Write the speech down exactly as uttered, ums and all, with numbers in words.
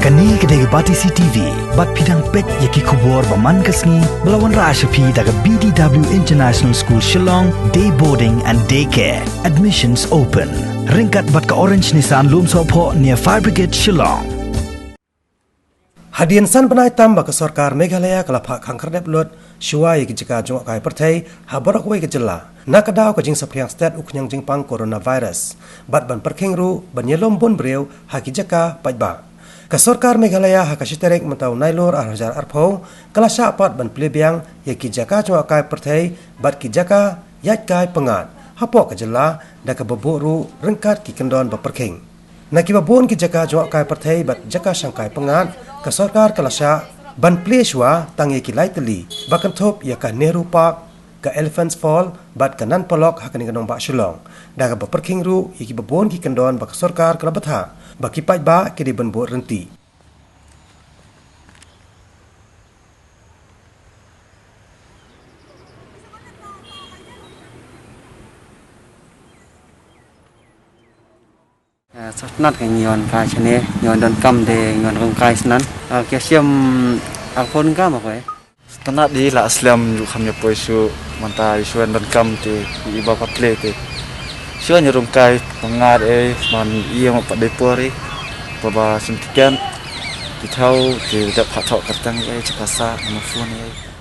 Kane ka dei ka Batesi T V, bad phi dang peit ïa ki khubor ba man ka sngi, ba la wanrah sha phi da ka B D W International School Shillong, Day Boarding and Day Care. Admissions open. Ryngkat bad ka Orange Nissan Lumsohphoh near Fire Brigade Shillong. Hadien san bnai tam ba ka sorkar Meghalaya ka la phah khang khyrdep lut shuwa ïa ki jaka jngohkai pyrthei ha baroh kawei ka jylla, na ka daw ka jingsaphriang stet u khñiang jingpang coronavirus, bad ban pyrkhing ruh ban ïalum bun briew ha ki jaka paidbah. Ka sorkar Meghalaya ha ka shi tarik mynta u Nailur ar hajar arphew ka la shah pat ban plie biang ïa ki jaka jngohkai pyrthei bad ki jaka ïaid kai pyngngad hapoh ka jylla da kaba buh ruh ryngkat ki kyndon ba pyrkhing. Na kiba bun ki jaka jngohkai pyrthei bad jaka shangkai pyngngad, ka sorkar ka la shah ban plie shuwa tang ïa ki lai tylli ba kynthup ïa ka Nehru Park, ka Elephants Fall bad ka Nan Polok ha kane ka nongbah Shillong, da kaba pyrkhing ruh ïa kiba bun ki kyndon ba ka sorkar ka la bthah ba ki paidbah ki dei ban buh ryntih. Eh, sngewtynnat ka ngi wan kai shane, ngi wan donkam de ngi wan rung kai snan. Ah, ki shim arphew tyngka ma kwe. Sngewtynnat de la slem ju kham ïa poi shu mynta ïa shu wan donkam te i ba pat le te. Shu wan rung kai pangat e man i ma pat de por i. Ba ba sim tiket. Ti thau te dap phat thok kyrteng e chakasa ma phone e.